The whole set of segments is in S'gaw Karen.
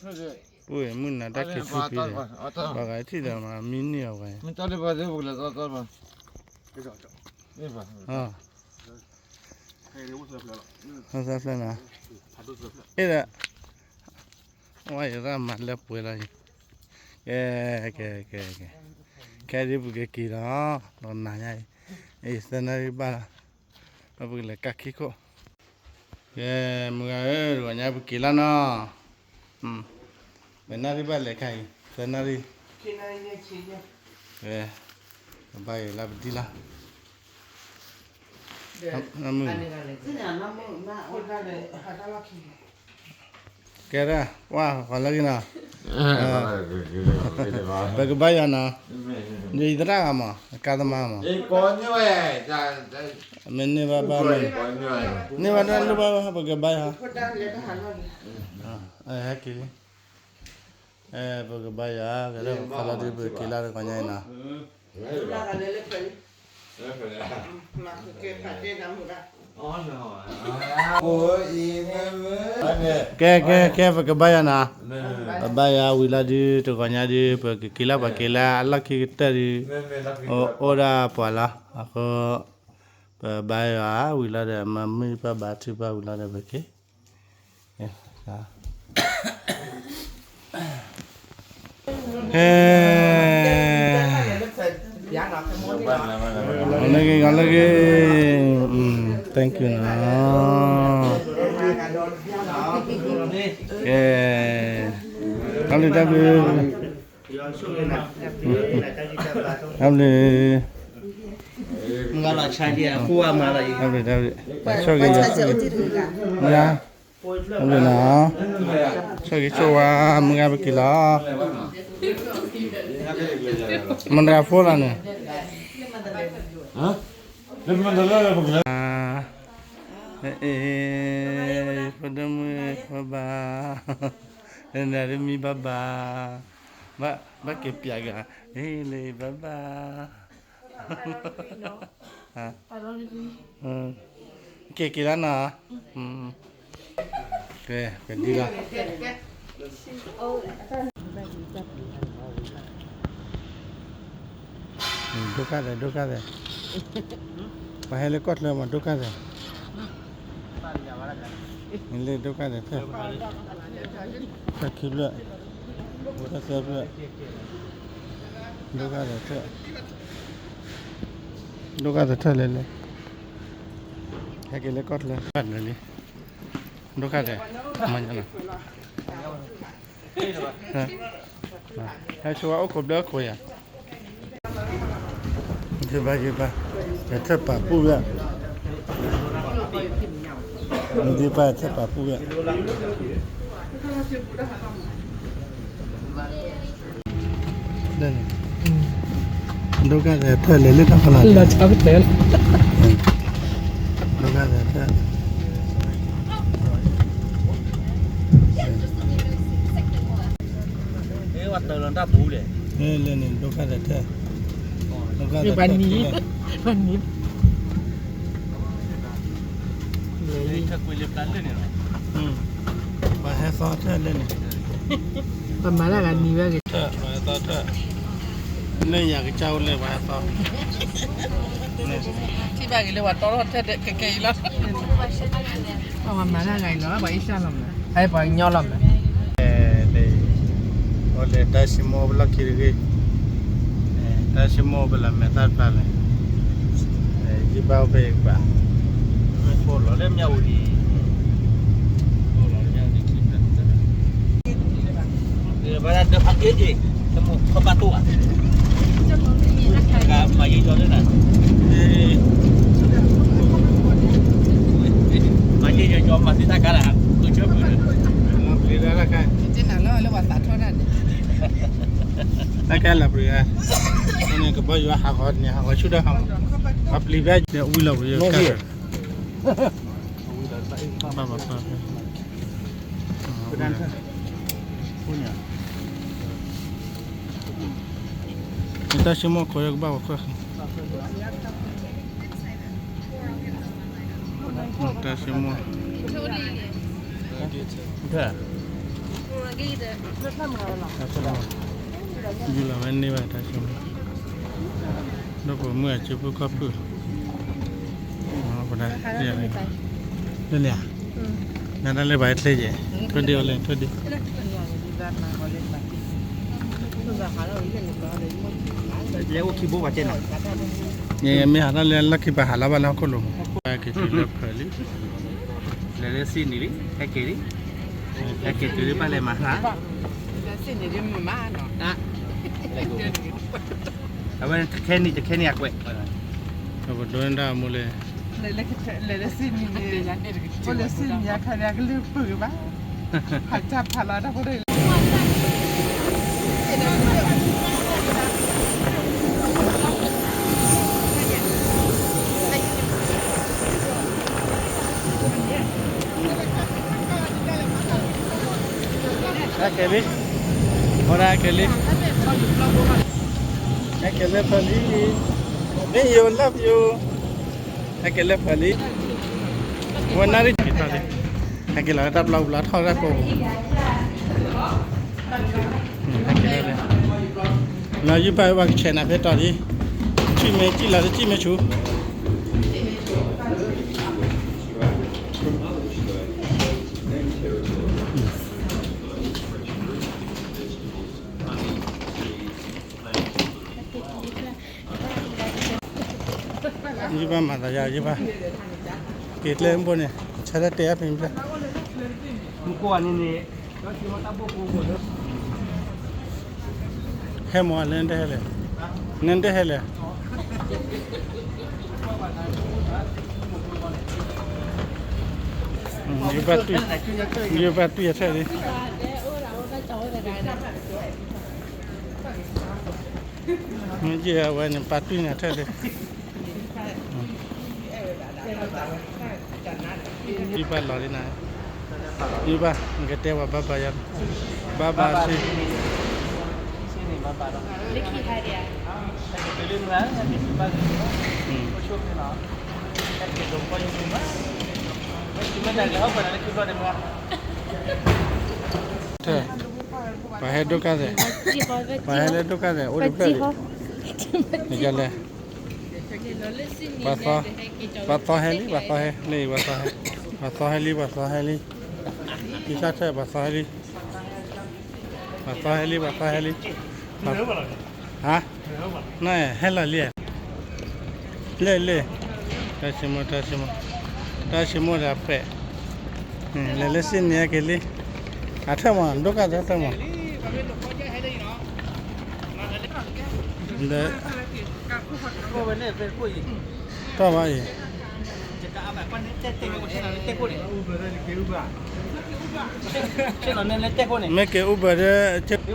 အိၣ်မုၢ်နၤတၢ်ခံးဆူဖံဒီး ပှၤဂၤထံၣ်ဒီးမၤမံန့ၢ်အီၤဝဲ သၢဖျၢၣ်နၤ အဲၣ်ဒီး ဝဲယသးမၤလၢပှဲၤလီၤ ကဲ ကဲ ကဲ ကဲ ခဲဒ်ပကက့ၤလီၤ ဒီးနၤညါအံၤ အံၤသၢနၣ်ရံၣ်ဘၣ်လီၤ ဒီးပကလဲၤကၢ်ခံခိၣ် ကဲ မုၢ်ဂၤဧၢ တဂီၤညါပက့ၤလီၤနီၤ ပနၣ်ရံၣ်ဘၣ်လဲၤခါအံၤ သၢနၣ်ရံၣ် ကဲ ပဘၣ်ယိၤလၢပဒံလီၤ ကဲဒၣ် ဝါ ပှၤလၢက့ၤနီၤ ပကဘါယွၤနီၤ ယသရၣ်ဂၤမး ကါသမါမး မ့ၢ်န့ၢ်ဘၣ်ဘၣ်မး န့ၢ်ဘၣ်တၢ်လိၣ်ဘၣ်ဘၣ် ပကဘါယွၤ ဟဲက့ၤလံ ပကဘါယွၤ ကဲဒၣ်ခါလီၤဒုး ပက့ၤလၢတဂီၤညါအံၤနီၤ ကဲ ကဲ ကဲ ပကဘါယွၤနီၤ ပဘါယွၤဝံၤလီၤဒုး တဂီၤညါဒုး ပကက့ၤလၢပှၤက့ၤလၢအလီၢ်ခံကတၢၢ်ဒုး အိၣ်ဒၣ်ပှၤလီၤ အဃိ ပဘါယွၤဝံၤလီၤဒီး မၤမုာ်ပှၤဘါထုကဖၣ်ဝံၤလီၤဒီး ပက့ၤ ဟဲ လၢဂ့ၤ လၢဂ့ၤ thank you နီၤ ကဲ တၢ်ဘျုး တၢ်ဘျုး တၢ်ဘျုး တၢ်ဘျုး တၢ်ဘျုး ပဆိၣ်ဂ့ၤ မုၢ်ဂၤ တၢ်ဘျုးနီၤ ဆိၣ်ဂ့ၤဆိၣ်ဝါ မုၢ်ဂၤပက့ၤလီၤ မတၤဖိလီၤန့ၣ် ဖိဒိၣ်မုၣ် ဘၣ်ဘၣ် နၤတမံၤဘၣ်ဘၣ် ဘၣ်က့ၤပျးက့ၤ ဟ့ၣ်လၢဘၣ်ဘၣ် က့ၤက့ၤလီၤနီၤ ကဲ ပဒံလီၤ ဒိၣ်ခါသဲး ဒိၣ်ခါသဲး ပှၤဟဲလၢကီၢ်ချၢမး ဒိၣ်ခါသဲး လၢဒိၣ်ခါသဲးထၢၣ် ထၢၣ်ခံဖျၢၣ် ထၢၣ်သၢဖျၢၣ် ဒိၣ်ခါသဲးထၢၣ် ဒိၣ်ခါသဲးထၢၣ်လဲၣ်လဲၣ် ဟဲက့ၤလၢကီၢ်ချၢ လၢလံ ဒိၣ်ခါသဲး မၤညါလီၤ ဟဲဆိဝဲအိၣ်ခိးဘျၢခိးယၤ ယဘၣ်ယဘၣ် ယထၢၣ်ပာ်ပူၣ်ဝဲ ယဘၣ်ထၢၣ်ပာ်ပူၣ်ဝဲ ဒိၣ်ခါသဲးထၢၣ်လဲၤလၢတၢ်ဖီလာ် လီၤဆီကတၢၢ်လီၤ ဒိၣ်ခါသဲးထၢၣ် လၢန့ၣ် ဒိၣ်ခါသဲးထၢၣ် ဒိၣ်ခါသဲးထၢၣ် ပှၤနံၤ ပှၤနံၤ ပှၤဟဲသီထၢၣ်လၢန့ၣ် ပှၤမၤတၢ်ဂၤနံၤဝဲဂ့ၤ ထၢၣ် ပှၤဟဲသီထၢၣ် လၢယၤကစၢ်အိၣ်လၢပှၤဟဲသီ ထံၣ်ဘၣ်ဂ့ၤလၢပှၤတီထီၣ်ထၢၣ်ကဲကဲအံၤလီၤ ပှၤမၤတၢ်ဂၤအံၤလီၤ ပှၤအ့ၣ်စၢ်လီၤမး ပှၤကညီလီၤမး အိၣ်လၢတၢ်စံမိၣ်ပလီၢ်ခံတဂ့ၤ တၢ်စံမိၣ်ပလီၢ်မဲာ်သၣ်တဖျါလဲၣ် ယဘၣ်အိၣ်ဖဲယကပၤ အိၣ်လီၤလၢမၠၣ်ဝတံၤ အိၣ်လီၤလၢမၠၣ်ဝတံၤ ဘၣ်ဒၣ်ဒၢဖးအ့ၣ်အ့ၣ် တမိၢ်ခီဘၣ်တိၢ်ဘၣ် ကမၤယံာ်ကၠီလၢနၤ မၤယံာ်ကၠီမၤသံတၢ်ကါလၢ် ဃုဆၢပၢၤ ပျံၤလၢ်လၢ်ခါ တနၤလၢလၢပှၤသးထီၣ်တၢ်န့ၣ် တၢ်ကါလၢ်ပျံၤဧါ န့ၣ်ကဘီယူၤဟးဂီၤန့ၣ် ဟးဂီၤဆူၣ်ဒီးဟးဂီၤ ပျံၤဖဲဝံၤလီၤပယီၤ ဘၣ်ဘၣ် တၢ်စံမိၣ်ခိးယကဘၣ်ဝဲခွဲၣ်ဃံ တၢ်စံမိၣ် တၢ် ယူၤလီၤဝဲန့ၢ်ဘၣ်တၢ်ဆိကမိၣ်, ဒီးပမုၢ်အစုပူၤခီၣ်ဖုၣ်, ပဒၣ်, လၢန့ၣ်ဧါ, နတၢ်လၢဘၣ်ချ့ယဲၢ်, ထွဲဒံးအီၤလဲၣ် ထွဲဒံး, လဲၤအိၣ်ခံဘိဘၣ်ကဲနီၤ, မ့ၢ်ဟးတၢ်လၢလီၢ်ခံပဟးလီၤဘၣ်လၢဟီၣ်ခိၣ်လိၤမး, က့ၤတုၤလၢဖၢလံ, လဲၤလၢစံၣ်နံၤလံ, ဟဲက့ၤလံ, ဟဲက့ၤတုၤလၢဘၣ်လဲၤမၤဟါ အဝဲတခဲနံၤတခဲနံၤအကွဲး, ပဒိးန့ၢ်တၢ်အမူလၢ လဲၤလၢစံၣ်နံၤန့ၣ်, အိၣ်လၢစံၣ်နံၤအခါန့ၣ် အကလုၢ်ပှ့ၤဘၣ်, ဖးတၢ်ဖးလီၤတၢ်ဖိတၢ်လံၤ ဟဲက့ၤလံ, အိၣ်ဒၣ်ဟဲက့ၤလံ, ဟဲက့ၤလၢဖၢလံ, miss you, love you, ဟဲက့ၤလၢဖၢလံ, ဝဲနၣ်ရံၣ်, ဟဲက့ၤလီၤတၢ်ဘျီဘျီထီၣ်တၢ်ကိး လီၤယုၢ်ဘၣ်ဝဲ ကဆဲးနၤဖဲတီၤဒ်, စံၣ်မ့ၢ်စံၣ်လီၤတစံၣ်မ့ၢ်ဆူၣ် ယုၢ်ဘၣ်မၤသးယါ ယုၢ်ဘၣ်, က့ၤကျဲမ့ၢ်ဘိန့ၣ် ဆါတၢ်တဲအါဖဲန့ၣ်, ဟဲမး နတဟဲလဲၣ်, နတဟဲလဲၣ်, ယုၢ်ဘၣ်တွံၢ်, ယုၢ်ဘၣ်တွံၢ်အထဲလံ, မ့ၢ်ယဲၢ်အဝဲန့ၣ် ပာ်တွံၢ်န့ၣ်ထဲလံ ယုၢ်ဘၣ်လီၤလံနၤ, ယုၢ်ဘၣ် နကတဲဝဲဘၣ်ဘၣ်ယါ, ဘၣ်ဘၣ်စ့, ထဲ, ပှၤဟဲဒိၣ်ကါသဲး, ပှၤဟဲလၢဒိၣ်ကါသဲး အိၣ်တဖျၢၣ်လံ, နကလဲၤ ပှၤသီဟဲလံ ပှၤသီဟဲလံ ပှၤသီဟဲလံ, ပှၤသီဟဲလံ ပှၤသီဟဲလံ, ကံသၣ်ထဲ ပှၤသီဟဲလံ, ပှၤသီဟဲလံ ပှၤသီဟဲလံ, ဟါ, နဟဲလီၤလံ, လ့ၣ်လ့ၣ်, တၢ်ဆိကမိၣ် တၢ်ဆိကမိၣ်, တၢ်ဆိကမိၣ်ဒီးဖှဲး, လဲၤလၢစံၣ်န့ၣ်က့ၤလံ, အထၢၣ်မး ဒိၣ်ကါသဲးထၢၣ်မး ဒီး တၢ်ဘၣ်အံၤ, မ့ၢ်က့ၤ Uber ဒီး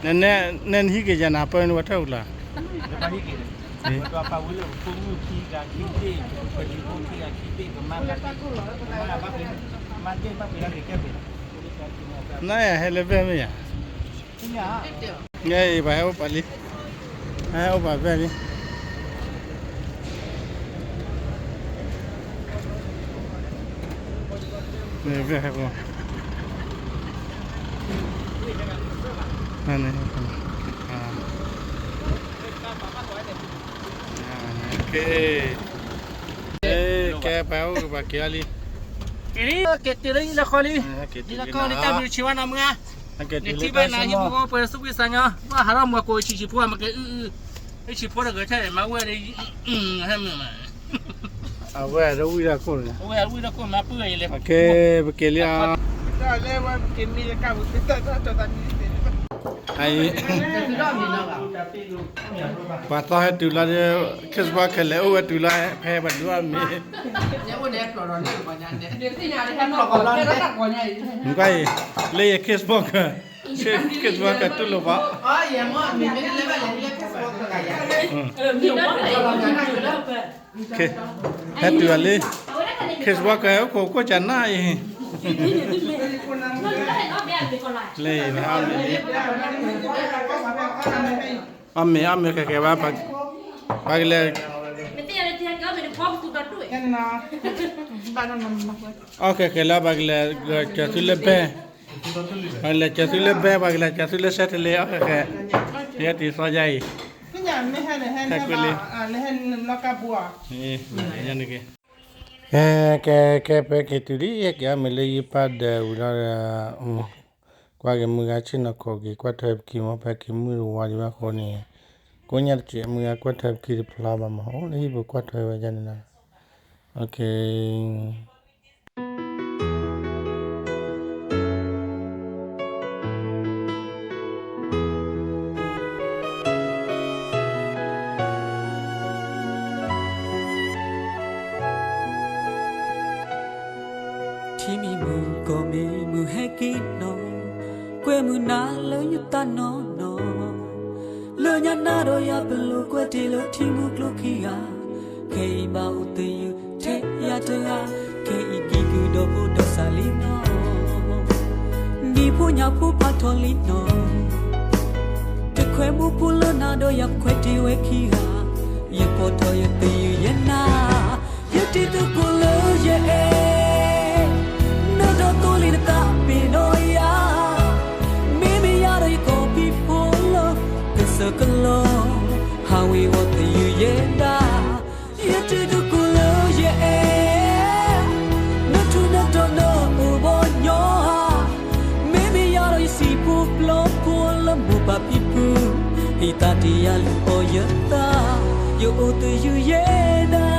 နနဲနဟံးက့ၤယၤနၤပၢနဝဲထၢၣ်အူလီၤ, နဟဲလၢဘဲၣ်မ့ၢ်ယၤ, န့ၣ်အံၤ ပှၤဟဲအိၣ်ပာ်လံ, ဟဲအိၣ်ပာ်ဘဲၣ်လံ, န့ၣ်ဘဲၣ်ဟဲအိၣ်, န့ၣ်, ကဲ, ကဲ ပှၤအိၣ်ကဘၣ်က့ၤအီၤလံ, က့ၤလံ, က့ၤတုၤလၢယလၢဃီလံ, ယလၢဃီလံ တၢ်မုာ်ဆံးဝဲနီၤမုာ်ဧါ, နထံၣ်ဘၣ်နၤဟံၣ်ဖိဃီဖိပှဲၤသူၣ်ဖှံသးညီ, ဘၣ်ဟးထီၣ်မၤကိးဆံးဆံးဖိမ့ၢ်က့ၤအုၣ်အုၣ်, ဟံၣ်ဆံးဖိတဂၤထဲမၤဝဲဒီး, ဟဲမုာ်မး, အဝဲဒၣ်ဝံၣ်တၢ်ခိၣ်န့ၣ်, အဝဲဒၣ်ဝံၣ်တၢ်ခိၣ်မၤပုၢ်ဝဲယလဲၤ, ကဲ, ပက့ၤလံဧါ, ပှၤသီဟဲတုၤလီၤဒီး Kids Walker လဲၤအိၣ်ဝဲတုၤလီၤ ဖဲပှၤဒုးအီၣ်မ့ၤ, နကွၢ်အံၤ, လၢယ Kids Walker, Kids Walker တူၢ်လိာ်ဘၣ်, ဟဲတုၤအီၤလံ, Kids Walker ဟဲအိၣ်ခိးခိၣ်ကနၣ်အံၤ, လၢအံၤန့ၣ် အီၣ်မ့ၤလံ, အီၣ်မ့ၤ အီၣ်မ့ၤကဲကဲဘၣ်, ပှၤကလဲၤ, အီၣ်ဃဲးဃဲးလၢပှၤကလဲၤကၢၤသုလၢဘဲ, ပှၤကလဲၤကၢၤသုလၢဘဲ ပှၤကလဲၤကၢၤသုလၢစဲးတလ့ၤ အီၣ်ဃဲးဃဲး, ယဲတံၤသီယါအံၤ, ဟဲကွ့လံ, ကဲ ကဲ ကဲ ပက့ၤတုၤလံ ဟဲက့ၤအီၣ်မ့ၤလၢယပၢ်ဒီးဝံၤလီၤဒီး ကွၢ်က့ၤမုၢ်ဂၤဆ့ၣ်နီၤခိးက့ၤ ကွၢ်ထွဲပခံမ့ၢ် ပဟဲက့ၤမုၢ်တဝါဒံးဘၣ်အဃိန့ၣ်, ကိးညါတစဲး မုၢ်ဂၤကွၢ်ထွဲပခံတဖျါဘၣ်မး အိၣ်လၢဟံၣ်ပူၤကွၢ်ထွဲဝဲဒၣ်န့ၣ်လီၤ. ထံမံၤမုၢ်ကီၢ်မံၤမုၢ်ဟဲက့ၤနီၤ, ကွဲမုာ်နၤလၢယသးနီၢ်နီၢ်, လၢညါနၤဒီးယၤပလိာ်ကွဲတ့ၢ်လၢထံမူကျိခံဂၤ, ခဲအံၤဘၣ်အိၣ်သယုၢ်ထဲယၤတဂၤ, ခဲအံၤကံၢ်ကုၢ်ဒီးဖိဒီးစးလံနီၤ, နံၤဖိညၣ်ဖိဖးထီၣ်လံနီၤ, တခွဲးမူဖိလၢနၤဒီးယၤခွဲးတ့ၢ်ဝဲခံဂၤ, ယဖီၣ်ထီၣ်ယသယုၢ်ယဲနၤ, ယတံၤသကိးလၢယအဲၣ်, နဒီးသိလ့ၣ်နသးပ့ၤနီၣ်ယၤ, မ့မ့ၢ်ယၤဒီးယကီၢ်ဖံးဖိလီၤ, ကစၢၢ်ကလိၤ, ဟးဝ့ၤဝီၤသယုၢ်ယဲဒၣ်, ယတံၤသကိးလၢယအဲၣ်, နထူးနတီၤနအိၣ်ဘီညီဧါ, မ့မ့ၢ်ယၤဒီးယစံာ်ဖိပျီဖိလၢမိၢ်ပၢ်ဖံဖု, ဟံးသးတ့ၢ်ယၤလုၢ်အီၣ်ယသး, ယအိၣ်သယုၢ်ယဲဒၣ်